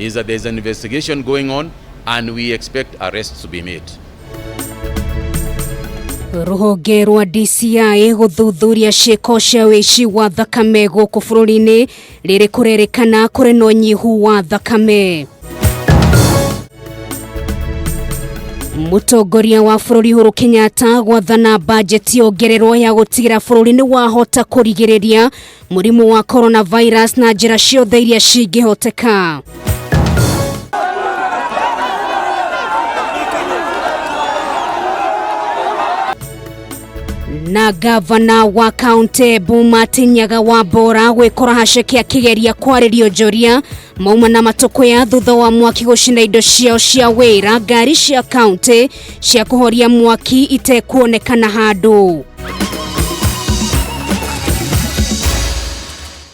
is that there's an investigation going on and we expect arrests to be made. Rũhonge rwa DCI gũthuthuria ciĩko cia wĩici wa thakame gũkũ bũrũri-inĩ rĩrĩ kũrerĩkana kũrĩ na ũnyihu wa thakame. Mũtongoria wa bũrũri Uhuru Kenyatta gwathana bajeti yongererwo ya gũtigĩra bũrũri nĩ wahota kũrigĩrĩria mũrimũ wa coronavirus na njĩra ciothe iria cingĩhoteka. Na gavana wa kaunti Embu Martin Nyaga wa Bora gwĩkora haceke akĩgeria kwarĩrio njoria mauma na matũkũya thutha wa mwaki gũcina indo ciao cia wĩra ngari cia kaunti cia kũhoria mwaki itekuonekana handũ.